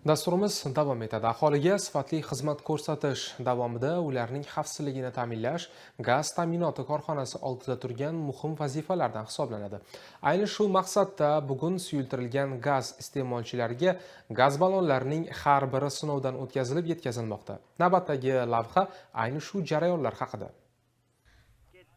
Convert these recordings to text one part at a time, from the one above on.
Dasturimiz davom etadi. Aholiga sifatli xizmat ko'rsatish davomida ularning xavfsizligini ta'minlash gaz ta'minoti korxonasi oldida turgan muhim vazifalardan hisoblanadi. Ayni shu maqsadda bugun suyultirilgan gaz iste'molchilariga gaz ballonlarining har biri sinovdan o'tkazilib yetkazilmoqda. Navbatdagi lavha ayni shu jarayonlar haqida.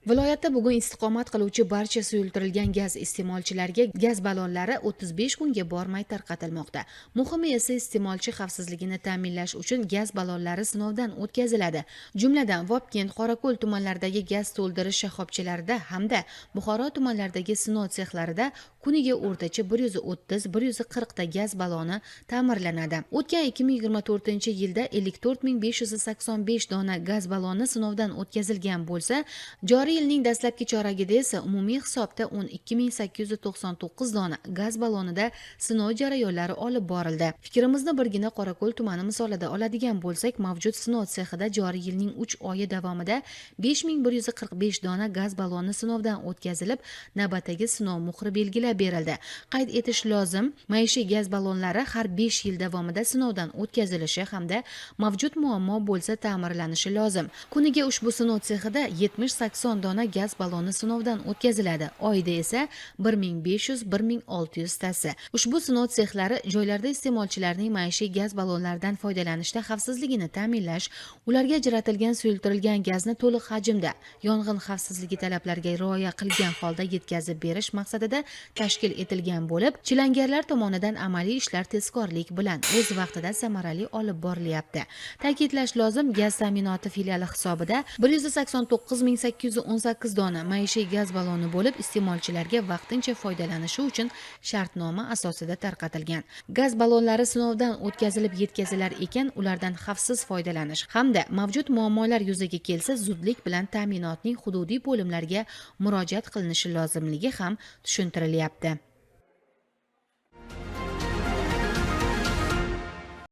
Viloyatda bugun istiqomat qiluvchi barcha suyultirilgan gaz iste'molchilariga gaz ballonlari 35 kunga bormay tarqatilmoqda. Muhimi esa iste'molchi xavfsizligini ta'minlash uchun gaz ballonlari sinovdan o'tkaziladi. Jumladan, Vobkent, Qorako'l tumanlaridagi gaz to'ldirish shoxobchalarida hamda Buxoro tumanlaridagi sinov sexlarida kuniga o'rtacha 130-140 ta gaz balloni ta'mirlanadi. O'tgan 2024-yilda 54 585 dona gaz balloni sinovdan o'tkazilgan bo'lsa, joriy yilning dastlabki choragida esa umumiy hisobda 12 899 dona gaz ballonida sinov jarayonlari olib borildi. Fikrimizni birgina Qorako'l tumani misolida oladigan bo'lsak, mavjud sinov sexida joriy yilning 3 oyi davomida 5145 dona gaz balloni sinovdan o'tkazilib, navbatdagi sinov muhri belgilab berildi. Qayd etish lozim, maishiy gaz ballonlari har 5 yil davomida sinovdan o'tkazilishi hamda mavjud muammo bo'lsa ta'mirlanishi lozim. Kuniga ushbu sinov sexida 70-80 dona gaz balloni sinovdan o'tkaziladi. Oyda esa 1500-1600 tasi. Ushbu sinov sexlari joylarda iste'molchilarning maishiy gaz ballonlaridan foydalanishda xavfsizligini ta'minlash, ularga ajratilgan suyultirilgan gazni to'liq hajmda yong'in xavfsizligi talablariga rioya qilgan holda yetkazib berish maqsadida tashkil etilgan bo'lib, chilangarlar tomonidan amaliy ishlar tezkorlik bilan o'z vaqtida samarali olib borilyapti. Ta'kidlash lozim, gaz ta'minoti filiali hisobida 189 818 dona maishiy gaz balloni bo'lib, iste'molchilarga vaqtincha foydalanishi uchun shartnoma asosida tarqatilgan. Gaz ballonlari sinovdan o'tkazilib yetkazilar ekan, ulardan xavfsiz foydalanish hamda mavjud muammolar yuzaga kelsa, zudlik bilan ta'minotning hududiy bo'limlariga murojaat qilinishi lozimligi ham tushuntirilyapti.